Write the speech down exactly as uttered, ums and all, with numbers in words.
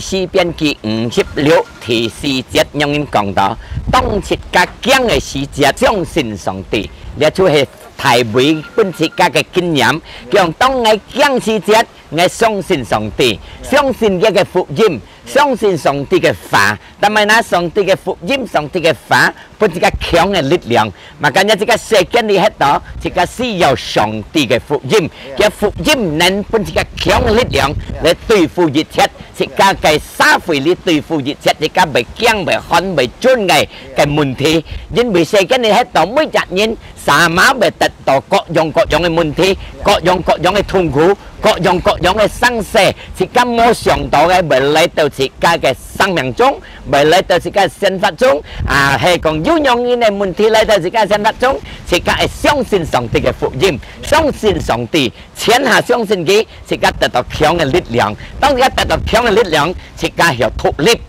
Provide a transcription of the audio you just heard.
詩篇記五十六第四節，仰般講到：當自家驚个時節，相信上帝。這就係大衛分自家个經驗，講當𠊎驚時節，𠊎相信上帝，相信佢个福音，相信上帝个話。但係呢，上帝个福音，上帝个話，分自家強个力量。Makanya自家世間裡歇到，自家需要上帝个福音，佢福音能分自家強个力量來對付一切。 自家个社會裡對付一切自家會驚、會煩、會顫个个問題。因為世間裡歇到每隻人，sama會得到各樣各樣个問題，各樣各樣个痛苦，各樣各樣个生死，自家無想到个會來到自家个生命中，會來到自家个生活中。啊，係講有樣人个問題來到自家个生活中，自家愛相信上帝个福音，相信上帝， 全下相信佢，自家得到強个力量。當自家得到強个力量，自家曉獨立。